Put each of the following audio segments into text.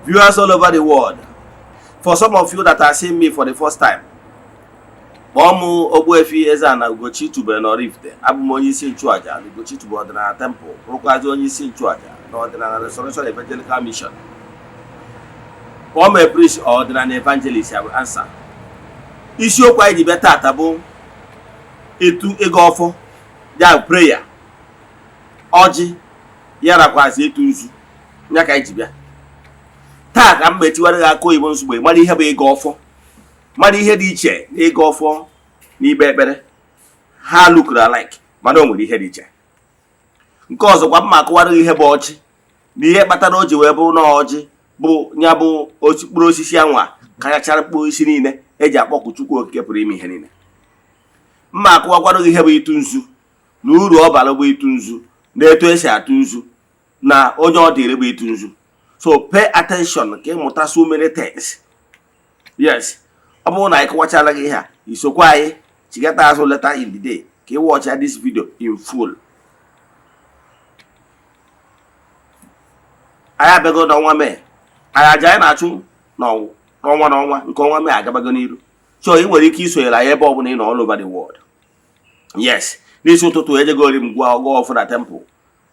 Viewers all over the world, for some of you that are seeing me for the first time, kpọọ m Ogbuefi Eze-Ana Ugochi tubelu n'Oraifite. Abụ m onye isi nchụaja na Ugochi tubelu ọdịnala temple, bụrụkwazị onye isi nchụaja na Ọdịnala Restoration Evangelical Mission. Kpọọ m a priest or ọdịnala evangelist, I will answer. Isiokwu anyị ji bịa tata bụ etu ịgọ ọfọ ya, prayer, ọjị ya, nakwazi ịtụ nzu ya ka anyị ji bịa taa. Ka m etiwara gị aka oyibo nsogbe, mara ihe bụ ịgọ ọfọ, mara ihe dị iche na ịgọ ọfọ na ikpe ekpere. Ha look alike, mana o nwere ihe dị iche. Nke ọzọkwa, mma akụwara gị ihe bụ ọjị na ihe kpatara o ji wee bụrụ na ọjị bụ ya bụ mkpụrụ osisi anwa kachachara mkpụrụ osisi niile eji akpọku Chukwu Okike pụrụ ime ihe niile. Mma akụwakwara gị ihe bụ ịtụ nzu na uru ọ bara bụ ịtụ nzu, na etu esi atụ nzu, na onye ọ dịrị bụ ịtụ nzu. So pay attention ka ịmụta so many things. Yes, ọ bụrụ na anyị kọwachala gị ihe a, isokwa anyị chigata azụ later in the day ka ị watch this video in full. Anyị abịago n'ọnwa Mee. Anyị aja anyị na-achụ n'ọnwa n'ọnwa nke ọnwa Mee agabago n'iru. So ị nwere ike isonyere anyị ebe ọbụla ị nọ all over the world. Yes, n'isi ụtụtụ ejegori m gwa ọgọ ọfụ na temple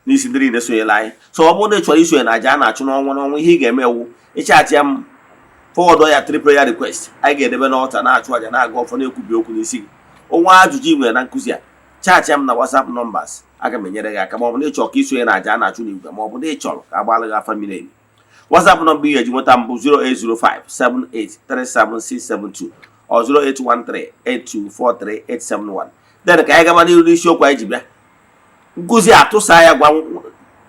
n'isi ndị niile sonyere anyị. So ọ bụrụ na ị chọrọ isonye na aja a na-achụ n'ọnwa n'ọnwa, ihe ị ga-eme ewu ịchat ya m, forward ya three prayer request anyị ga-edebe n'altar, na-achụ aja, na-aga ọfọ, na-ekwubi okwu n'isi gị. Onwe ajụjụ ị nwere na nkụzi a, chat ya m na WhatsApp numbers, aga m enyere gị aka. Ma ọ bụ na ị chọrọ ka isonye na aja a na-achụ n'igwe, ma ọ bụ na ị chọrọ ka a gbalụ gị afa miri emi, WhatsApp nọmba ị ga-eji nweta m bụ 08057837672 or 08138243871. Then ka anyị gaba n'iru n'isiokwu anyị ji bịa. Nkụzi a, tụsa ya, gwa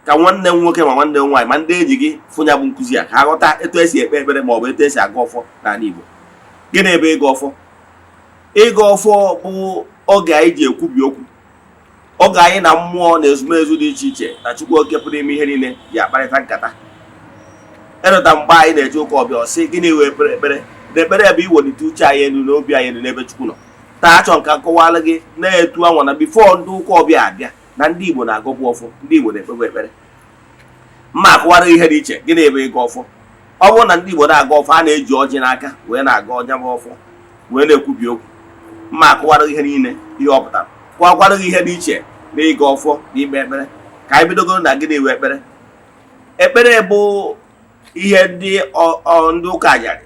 ka nwanne m nwoke ma nwanne m nwaanyị ma ndị enyi gị fụnya bụ nkụzi a, ka ha ghọta etu esi ekpe ekpere ma ọ bụ etu esi agọ ọfọ n'ala Igbo. Gịnị bụ ịgọ ọfọ? Ịgọ ọfọ bụ oge anyị ji ekwubi okwu, oge anyị na mmụọ na ezumezu dị iche iche na Chukwu Oke pụrụ ime ihe niile ji akparịta nkata. Ereta mgbe anyị na-eje ụka ọbịa, ọsị gịnị wee ekpere? Ekpere na ekpere bụ iwelite uche anyị elu na obi anyị elu n'ebe Chukwu nọ. Taa, achọ nka nkọwalụ gị na-etu anwa na before ndị ụka ọbịa abịa, na ndị Igbo na-agọbụ ọfọ, ndị Igbo na-ekpebụ ekpere. Mma akụwara ihe dị iche. Gịnị bụ ịgọ ọfọ? Ọ bụrụ na ndị Igbo na-agọ ọfọ, a na-eji ọjị n'aka wee na-agọ ọnya bụ ọfọ, wee na-ekwubi okwu. Mma akụwara ihe niile ihe ọ pụtara, kụwakwara gị ihe dị iche na ịgọ ọfọ na ikpe ekpere. Ka anyị bidogoro na gịnị bụ ekpere. Ekpere bụ ihe ndị ndị ụka anyarị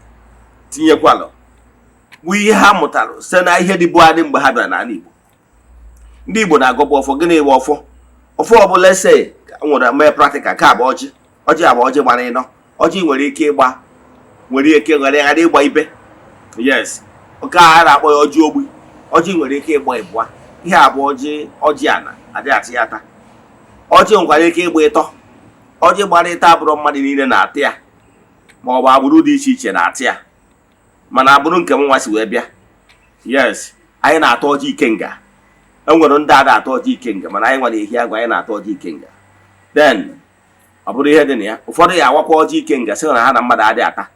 tinyekwalụ, bụ ihe ha mụtara site na ihe dịbu adị mgbe ha bịara n'ala Igbo. Ndị Igbo na-agọbụ ọfọ. Gịnị bụ ọfọ? Ọfọ ọbụla ese nwere mee practical ka bụ ọjị. Ọjị abụ ọjị gbara ịnọ. Ọjị nwere ike ịgba, nwere ike ghara ghara ịgba ibe. Yes, nke a na-akpọ ya ọjị ogbi. Ọjị nwere ike ịgba ịbụa. Ihe a bụ ọjị. Ọjị ana adịghị atị ya ata. Ọjị nwekwara ike ịgba ịtọ. Ọjị gbara ịtọ abụrụ mmadụ niile na-atị ya, ma ọ bụ agbụrụ dị iche iche na-atị ya, mana agbụrụ nke m nwa si wee bịa, yes, anyị na-atọ ọjị ikenga. E nwere ndị ada atọ ọjị ikenga, mana anyị nwere ehi agwa, anyị na-atọ ọjị ikenga. Then ọ bụrụ ihe dị na ya, ụfọdụ ya awakwa ọjị ikenga, sị na ha na mmadụ adịghị ata.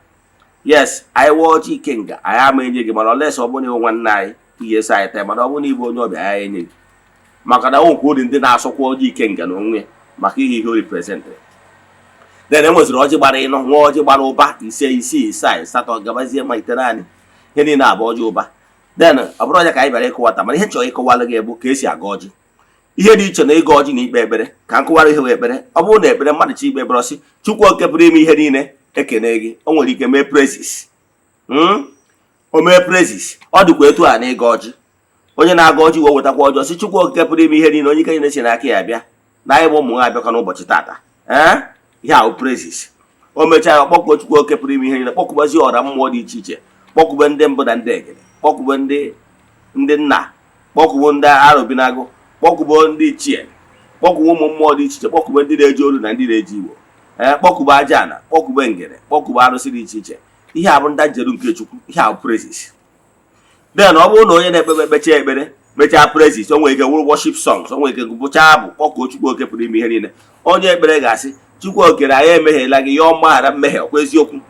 Yes, anyị wa ọjị ikenga, anyị ama enye gị, mana olesi ọ bụrụ na ịwụ nwanne anyị, ị ga-eso anyị taa. Mana ọ bụrụ na ịbụ onye ọbịa, anyị enye gị, maka na o nwekwa uri ndị na-asọkwa ọjị ikenga na onwe ya maka ihe ihe o representịrị. Then e nweziri ọjị gbara ịnọ, nwa ọjị gbara ụba, 5, 6, 7, 8, gabazie ma 9. Ihe niile abụ ọjị ụba. Then ọ bụrụ ọja ka anyị bịara ịkọwata, mana ihe chọrọ ịkọwalụ gị bụ ka esi aga ọjị, ihe dị iche na ịga ọjị na ikpe ekpere. Ka m kụwara ihe bụ ekpere. Ọ bụrụ na ekpere, mmadụ chi ikpe ekpere, ọsị, "Chukwu Oke pụrụ ime ihe niile, ekene gị." O nwere ike mee praises. O mee praises. Ọ dịkwa etu a na ịga ọjị. Onye na-aga ọjị wee wetakwa ọjọọ, sị, "Chukwu Okike pụrụ ime ihe niile, onye ike niile si n'aka ya bịa, na anyị bụ ụmụ nwa abịakọ n'ụbọchị tata." Ee, ihe ahụ praises. O mechaa ya, kpọkuo Chukwu Oke pụrụ ime ihe niile, kpọkụbazie ọra mmụọ dị iche iche, kpọkube ndị mbụ na ndị egede, kpọkube ndị nna, kpọkube ndị arụbinagụ, kpọkube ndị ichie, kpọkube ụmụ mmụọ dị iche iche, kpọkube ndị na-eji olu na ndị na-eji Igbo, ee, kpọkube aja ana, kpọkube ngene, kpọkube arụsị dị iche iche. Ihe a bụ ndị njeru nke Chukwu. Ihe a bụ praises. Then ọ bụrụ na onye na-ekpe ekpechaa ekpere, mechaa praises, o nwere ike wụrụ worship songs, o nwere ike bụchaa abụ, kpọkuo Chukwu Oke pụrụ ime ihe niile. Onye ekpere ga-asị, "Chukwu Okere, anyị emehiela gị," yọọ mgbaghara mmehie. Ọkwa eziokwu?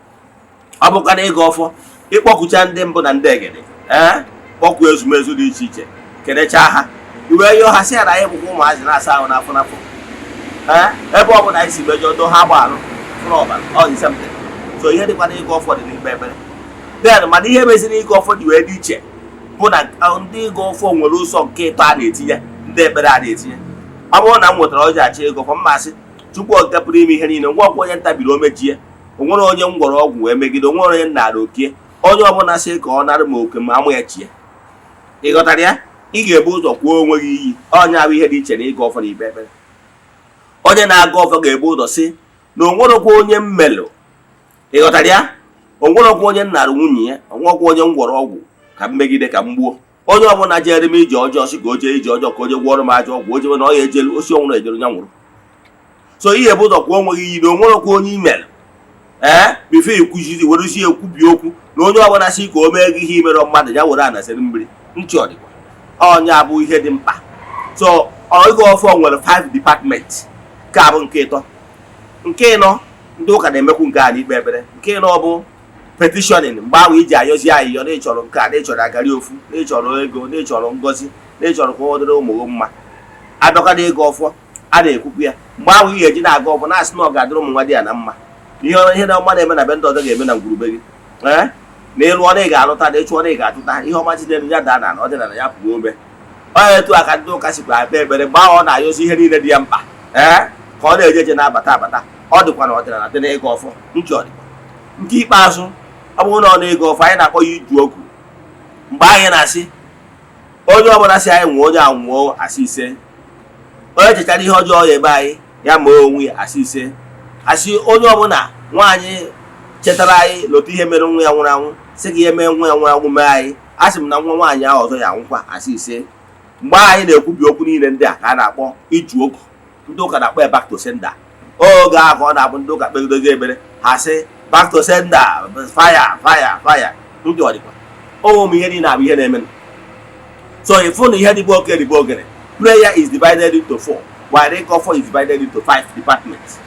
Ọ bụkwa na ịga ọfọ, ịkpọkucha ndị mbụ na ndị egede, ee, kpọkuo ezumezu dị iche iche, kelechaa ha, iwee yọọ ha, sị ya na anyị bụkwa ụmụazị na-asa ahụ n'afọ n'afọ, ee, ebe ọ bụla anyị si mejọ, do ha gbaalụ fụrụ ọbara. Ọ the same thing. So ihe dịkwa n'ịgọ ọfọ dị n'ikpe ekpere. Then, mana ihe meziri ịgọ ọfọ ji wee dị iche bụ na ndị ịgọ ọfọ nwere ụzọ nke ịtọ a na-etinye, ndị ekpere a na-etinye. Ọ bụrụ na m nwetara ọjị achọ ịgọ ọfọ, mmasị Chukwu Okike pụrụ ime ihe niile, ngwa ọkwa onye ntabiri omejie, o nwere onye m gwọrọ ọgwụ wee megide, o nwere onye m nara okie, onye ọbụla sị ka ọ nara m oke ma amụ ya chie. Ị ghọtara ya? Ị ga-ebu ụzọ kwuo onwe gị iyi. Onye ahụ, ihe dị iche na ịgọ ọfọ na ikpe ekpere, onye na-agọ ọfọ ga-ebu ụzọ sị na o nwerekwa onye m melụ. Ị ghọtara ya? O nwerekwa onye m nara nwunye ya, o nwerekwa onye m gwọrọ ọgwụ ka m megide, ka m gbuo. Onye ọbụla jere m ije ọjọọ, sị ka o jee ije ọjọọ, ka o jee gwọrọ m ajọ ọgwụ, o jebe na ọ ya ejelu osi ọnwụrụ ejelu ya nwụrụ. So ihe bụ ụzọ kwuo onwe gị iyi na o nwerekwa onye i mere. Ee, before ikwuzizi werezie ekwubi okwu na onye ọbụla sị ka o mee gị ihe imere mmadụ, ya were anasịrị mmiri ntị. Ọ dịkwa onye abụ ihe dị mkpa. So ịgọ ọfọ nwere 5 department. Nke a bụ nke ịtọ. Nke ịnọ, ndị ụka na-emekwu nke a n'ikpe ekpere. Nke ịnọ bụ petitioning, mgbe ahụ iji ayọzi ayịyọ na ịchọrọ nke a, na ịchọrọ agari ofu, na ịchọrọ ego, na ịchọrọ ngọzi, na ịchọrọ ka ọ dịrị ụmụ gị mma. Abịakwa na ịgọ ọfọ, a na-ekwukwu ya. Mgbe ahụ ị ga-eji na-agọ ọfọ na-asị na ọ ga-adịrị ụmụ nwa dị ya na mma, ihe na ọma na-eme na be ndị ọzọ ga-eme na ngwurube gị. Ee, na ịlụọ na ị ga-alụta, na ịchụọ na ị ga-achụta, ihe ọma Chineke ya daa na ọdịnala ya pụrụ ome. Onye etu a ka ndị ụka sikwa ekpe ekpere mgbe ahụ ọ na-ayọzi ihe niile dị ya mkpa, ee, ka ọ na-eje eje na-abata abata. Ọ dịkwa na ọdịnala dị n'ịgọ ọfọ ntị. Ọ dịkwa nke ikpeazụ, ọ bụrụ na ọ na-ịgọ ọfọ, anyị na-akpọ ya iju okwu, mgbe anyị na-asị onye ọbụla si anyị nwụọ, onye anwụọ, asị ise. Onye chechara ihe ọjọọ ya ebe anyị ya ma onwe ya, asị ise. Asị onye ọbụla nwaanyị chetara anyị lota ihe mere nwa ya nwụrụ anwụ, sị ka ihe mee nwa ya nwụrụ anwụ mee anyị, asị m na nwa nwaanyị ahụ ọzọ ya anwụkwa, asị ise. Mgbe anyị na-ekwubi okwu niile ndị a ka a na-akpọ iju okwu. Ndị ụka na-akpọ ya back to sender. Oge ahụ ka ọ na-abụ ndị ụka kpegidozi ekpere, ha sị, "Back to sender, fire, fire, fire." Ndị ọdịkwa ụmụ ihe niile abụ ihe na-eme. So ịfụ na ihe dịbụ oke dịbụ ogene. Prayer is divided into four, while ịgọ ọfọ is divided into five departments.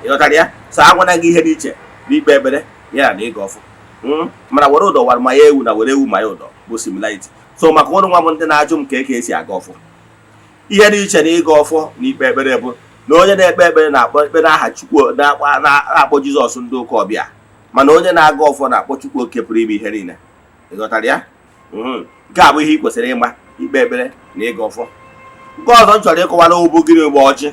Ịghọtara ya? So agwana gị ihe dị iche n'ikpe ekpere ya na ịgọ ọfọ, mana were ụdọ wara ma ya ewu na were ewu ma ya ụdọ bụ similarity. So maka ụnụ nwa bụ ndị na-ajụ m ka eke esi aga ọfọ, ihe dị iche na ịgọ ọfọ na ikpe ekpere bụ na onye na-ekpe ekpere na-akpọ ekpere aha Chukwu, na-akpọ Jizọs ndị ụka ọbịa, mana onye na-agọ ọfọ na-akpọ Chukwu Oke pụrụ ime ihe niile. Ịghọtara ya? Nke a bụ ihe ị kwesịrị ịma, ikpe ekpere na ịgọ ọfọ. Nke ọzọ m chọrọ ịkọwara bụ gịnị bụ ọjị.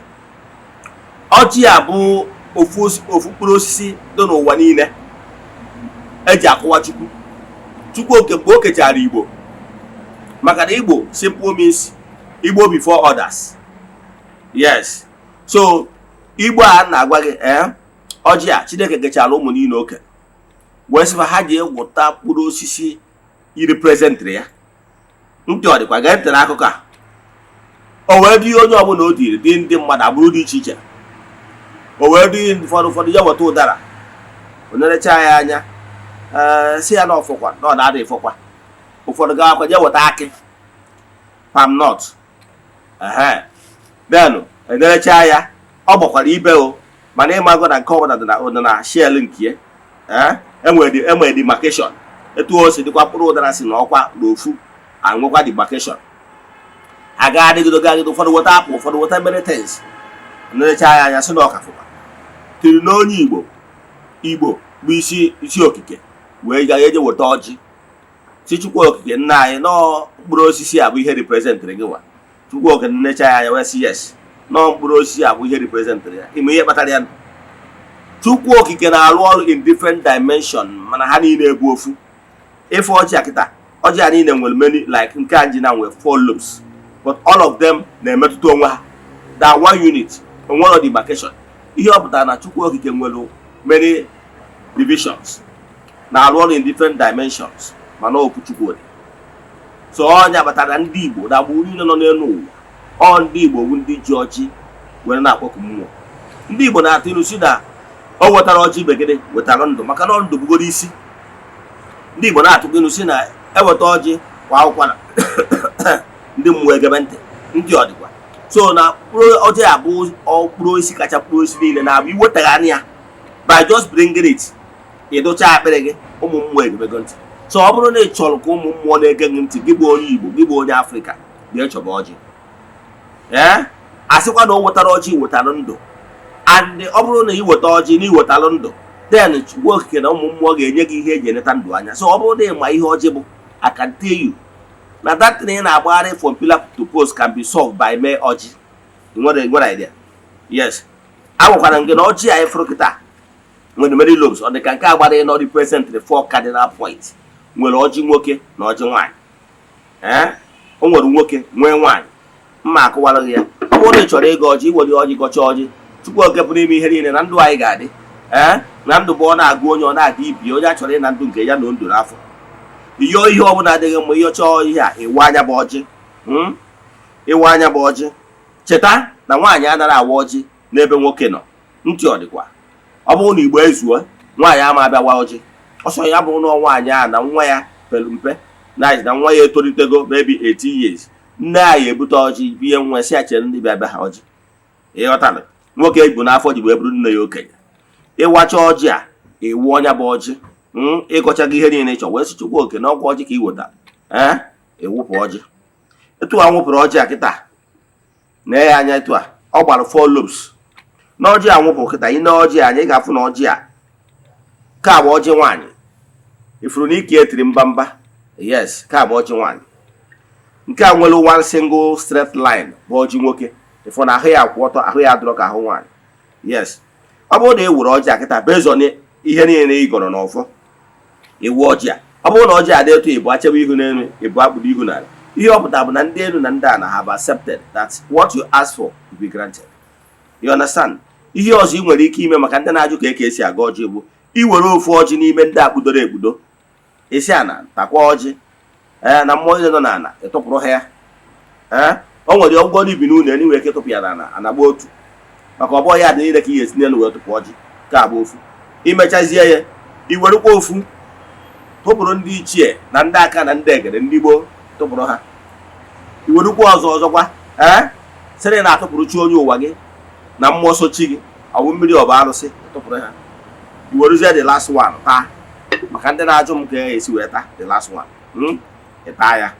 Ọjị a bụ ofu ofu mkpụrụ osisi dị n'ụwa niile eji akọwa Chukwu. Chukwu Oke, mgbe o kechara Igbo, maka na Igbo simple means Igbo before others. Yes, so Igbo a na-agwa gị, ee, ọjị a, Chineke kechara ụmụ niile oke wee sịfa ha ji egwụta mkpụrụ osisi irepresentịrị ya. Ntị ọ dịkwa? Gee ntị n'akụkọ a. O wee dị onye ọbụla o diri dị ndị mmadụ agbụrụ dị iche iche. O wee dị ụfọdụ ụfọdụ ya weta ụdara, o nerecha ya anya, ee, si ya na ọfọkwa na ọ na-ada ịfọkwa. Ụfọdụ gawakwa je weta akị, palm nut, ehe, then enerecha ya, ọ gbakwara ibe o. Mana ịmago na nke ọbụla dị na shell nke ya, ee, enwere demarcation. Etu o si dịkwa, mkpụrụ ụdara si na ọkwa n'ofu anwekwa demarcation aga adịgido gagide. Ụfọdụ weta apple, ụfọdụ weta many things, nerecha ya anya, sị na ọka fụkwa tiri n'onye Igbo. Igbo bụ isi isi okike wee gaa eje weta ọjị, si Chukwu Okike nna anyị nọọ mkpụrụ osisi a bụ ihe representịrị gị nwa. Chukwu Okike nnecha ya anya wee sị yes, nọọ mkpụrụ osisi a bụ ihe representịrị ya. Ime ihe kpatara ya, Chukwu Okike na-arụ ọrụ in different dimension, mana ha niile bụ ofu. Ife ọjị a kịta, ọjị a niile nwere many, like nke a ji na nwere four lobes, but all of them na-emetụta onwe ha, that one unit, onwero demarcation. Ihe ọ pụtara na Chukwu Okike nwere many divisions, na-arụ ọrụ in different dimensions, mana okwu Chukwu dị. So ọnya kpatara ndị Igbo na agbụrụ niile nọ n'elu ụwa, ọ ndị Igbo bụ ndị ji ọjị were na-akpọku mmụọ. Ndị Igbo na-atụ ilu si na o wetara ọjị begede wetara ndụ, maka na ndụ bugoro isi. Ndị Igbo na-atụkwa ilu si na eweta ọjị kwa ụkwara, ndị mmụọ egebe ntị. Ndị ọdịkwa so na mkpụrụ ọjị abụ mkpụrụ osisi kacha mkpụrụ osisi niile na-abụ iwetagharị ya by just bringing it, ịdụcha akpịrị gị, ụmụ mmụọ egebego ntị. So ọ bụrụ na ị chọrọ ka ụmụ mmụọ na-ege gị ntị, gị bụ onye Igbo, gị bụ onye Afrịka, bịa chọba ọjị. Ee, a sịkwa na o wetara ọjị wetara ndụ, and ọ bụrụ na ị weta ọjị na iwetalụ ndụ, Then Chukwu Okike na ụmụ mmụọ ga-enye gị ihe eji eneta ndụ anya. So ọ bụrụ na ị ma ihe ọjị bụ, I can tell you na that thing ị na-agbagharị from pillar to post can be solved by mee ọjị. Ị nwere idea? Yes, agwakwara m gị na ọjị anyị fụrụ kịta nwere many lobes. Ọ dị ka nke a gbara ịnọ represent the four cardinal points. Nwere ọjị nwoke na ọjị nwaanyị. Ee, o nwere nwoke, nwee nwaanyị. Mma akụwara gị ya. Ọ bụrụ na ị chọrọ ịgọ ọjị, iwere ọjị gọcha ọjị. Chukwu Oke pụrụ ime ihe niile na ndụ anyị ga-adị. Ee, na ndụ bụ ọ na-agụ onye, ọ na-aga ibi onye a chọrọ ịna ndụ nke ya na ndụ n'afọ. Iyo ihe ọbụla adịghị mma, ihe chọọ ihe a, ịwa anya bụ ọjị. Ịwa anya bụ ọjị. Cheta na nwaanyị anaghị awa ọjị n'ebe nwoke nọ. Ntị ọ dịkwa. Ọ bụrụ na Igbo ezuo, nwaanyị ama abịawa ọjị. Ọsọ ya bụrụ na nwaanyị a na nwa ya pere mpe na nwa ya etolitego, maybe 18 years, nne ya ebute ọjị bie nwa, si ya chere ndị bịa bịa ha ọjị. Ịghọtara? Nwoke ebu n'afọ ji wee bụrụ nne ya okenye. Ịwacha ọjị a, ịwụ ọnya bụ ọjị, ịgọcha gị ihe niile ị chọrọ, wee sị Chukwu Oke na ọkwa ọjị ka ị wetara. Ee, ịwụpụ ọjị. Etu a nwụpụrụ ọjị a kịta, nee ya anya. Etu a ọ gbara four lobes na ọjị a nwụpụ kịta. Ị na ọjị anya, ị ga-afụ na ọjị a ka bụ ọjị nwaanyị. Ifuru na ike etiri mbamba. Yes, ka bụ ọjị nwaanyị. Nke a nwere one single straight line bụ ọjị nwoke. Ịfụ na ahụ ya kwụ ọtọ, ahụ ya dụrọ ka ahụ nwaanyị. Yes, ọ bụrụ na ị were ọjị a kịta, based on ihe niile ị gọrọ n'ọfọ, iwu ọjị a, ọ bụrụ na ọjị a dị etu ịbụ achebe ihu n'elu, ịbụ akpụdo ihu n'ala, ihe ọ pụtara bụ na ndị elu na ndị ala have accepted that what you ask for will be granted. You understand? Ihe ọzọ ị nwere ike ime, maka ndị na-ajụ ka eke esi aga ọjị, bụ iwere ofu ọjị n'ime ndị akpụdoro ekpudo, esi ana takwa ọjị. Ee, na mmụọ niile nọ n'ala, ịtụpụrụ ha ya. Ee, o nwere ọgwụgwọ n'ibi n'ụlọ elu, nwere ike ịtụpụ ya n'ala anagba otu, maka ọ bụghị ya dị niile ka ị ga-esi n'elu wee tụpụ ọjị. Ka abụ ofu. Imechazie ya, iwerukwa ofu tụpụrụ ndị ichie na ndị aka na ndị egede, ndị gboo, tụpụrụ ha. Iwerukwa ọzọ ọzọkwa, ee, sịrị na-atụpụrụ chi onye ụwa gị na mmụọ sochi gị, ọ bụ mmiri, ọ bụ arụsị, tụpụrụ ha. Iweruzie the last one taa. Maka ndị na-ajụ m ka esi wee taa the last one, ị taa ya.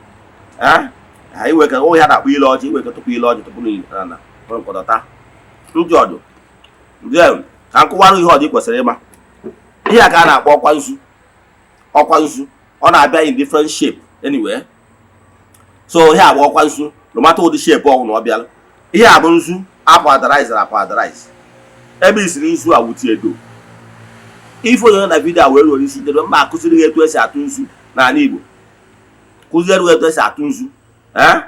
Ee, ha iwe ka ụmụ ya na-akpọ ile ọjị, iwe ka tụpụ ile ọjị, tụpụ n'ala nwere nkọdọ taa ndị ọdụ. Then ka m kụwara ihe ọdị kwesịrị ịma. Ihe a ka a na-akpọ ọkwa nzu. Ọkwa nzu, ọ na-abịa in different shape anyway. So ihe a bụ ọkwa nzu. No matter ụdị shape ọgwụ na ọ bịala, ihe a bụ nzu apowderize. Apowderize ebe isiri nzu a wuti edo. Ife onye na video a wee ruo isi njedebe, mma akụziri gị etu esi atụ nzu n'ala Igbo, kụziere gị etu esi atụ nzu. Ee,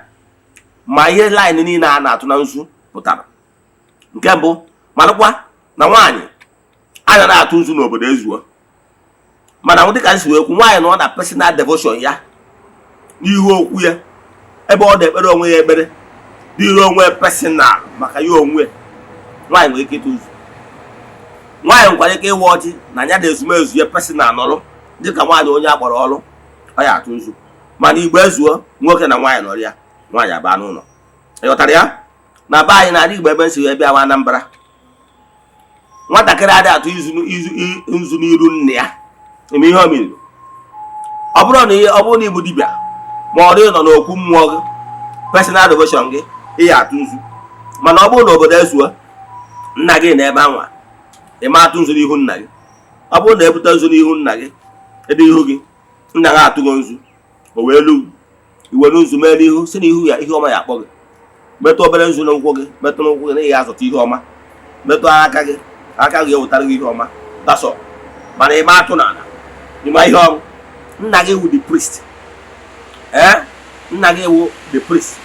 ma ihe line niile a na-atụ na nzu pụtara. Nke mbụ, marakwa na nwaanyị anya na-atụ nzu n'obodo ezuo. Mana dịka nsi wee kwu, nwaanyị nọ na personal devotion ya, n'ihu okwu ya, ebe ọ na-ekpere onwe ya ekpere dịrị onwe personal maka ya onwe, nwaanyị nwere ike ịtụ nzu. Nwaanyị nwekwara ike ịwa ọjị na ya na ezumezu ya personal nọrọ, dịka nwaanyị onye akpọrọ ọrụ, ọ ya atụ nzu. Mana Igbo ezuo, nwoke na nwaanyị nọrọ ya, nwaanyị abaa n'ụlọ. Ị ghọtara ya? Na be anyị n'ala Igbo, ebe nsi wee bịa wa Anambra, nwatakịrị adịghị atụ nzu n'iru nne ya. Eme ihe o mere, ọ bụrụ na ọ bụrụ na ịbụ dibịa, ma ọ dị nọ n'okwu mmụọ gị, personal devotion gị, ị ya atụ nzu. Mana ọ bụrụ na obodo ezuo, nna gị na ebe anwa, ị ma atụ nzu n'ihu nna gị. Ọ bụrụ na ebute nzu n'ihu nna gị, ebe ihu gị, nna gị atụgo nzu, o wee lu iwere nzu mee n'ihu, si n'ihu ya, ihe ọma ya akpọ gị. Metụ obere nzu n'ụkwụ gị, metụ n'ụkwụ gị na ị ga-azụta ihe ọma. Metụ aka gị, aka gị ewetara gị ihe ọma dasọ. Mana ị ma atụ n'ala. Ịma ihe ọrụ nna gị wụ the priest. Ee, nna gị wụ the priest.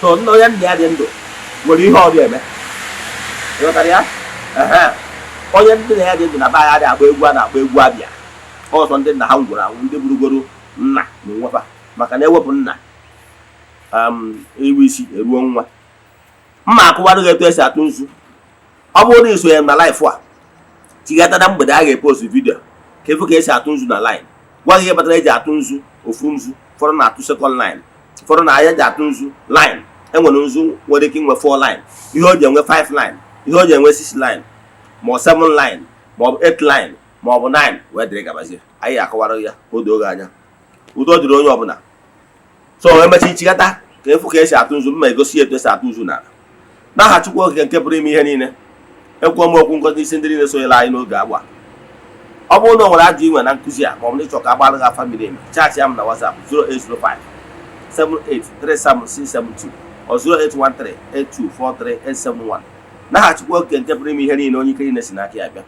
So nna, onye nna ya dị ndụ nwere ihe ọ eme. Ịghọtara ya? Ehe, onye ndị na ya dị ndụ na be anyị adịghị agba egwu a na-akpọ egwu abịa ọsọ. Ndị nna ha ngwụrụ anwụ, ndị burugoro nna na onwefa, maka na ewepụ nna, iwu isi eruo nwa. Mma akụwarụ gị etu esi atụ nzu. Ọ bụrụ na isonye m na live a, tigata na mgbede, a ga-epost video ka efu ka esi atụ nzu na line, gwa gị ihe kpatara eji atụ nzu ofu nzu. Ụfọdụ na-atụ second line, ụfọdụ na ahịa ji atụ nzu line. Enwere nzu nwere ike inwe 4 line, ihe o ji enwe 5 line, ihe o ji enwe 6 line, ma ọ 7 line, ma ọ bụ 8 line, ma ọ bụ 9, wee dịrị gabazie. Anyị akọwara ya ka o doo gị anya. Udo dịrị onye ọbụla. So emecha, ichigata ka efu ka esi atụ nzu. Mma egosi ya etu esi atụ nzu n'ala. N'aha Chukwu Okike nke pụrụ ime ihe niile, ekwuo m okwu ngozi n'isi ndị niile sonyere anyị n'oge agba. Ọ bụrụ na o nwere ajụ inwe na nkụzi a, ma ọ bụ na ịchọ ka agbara gị afa miri emi, chat ya m na WhatsApp 0805 7837672 ọ 0813 8243871. N'aha Chukwu Oke nke pụrụ ime ihe niile, onye ike niile si n'aka ya bịa,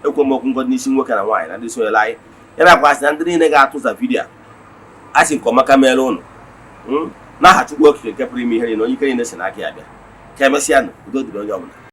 ekwe m okwu ngọzi n'isi nwoke na nwaanyị na ndị sonyere anyị, ya nakwasị na ndị niile ga-atụza video a. A sị nke ọmaka meere ụnụ. N'aha Chukwu Okike nke pụrụ ime ihe niile, onye ike niile si n'aka ya bịa, ka emesịa nụ. Udo dịrị onye ọbụla.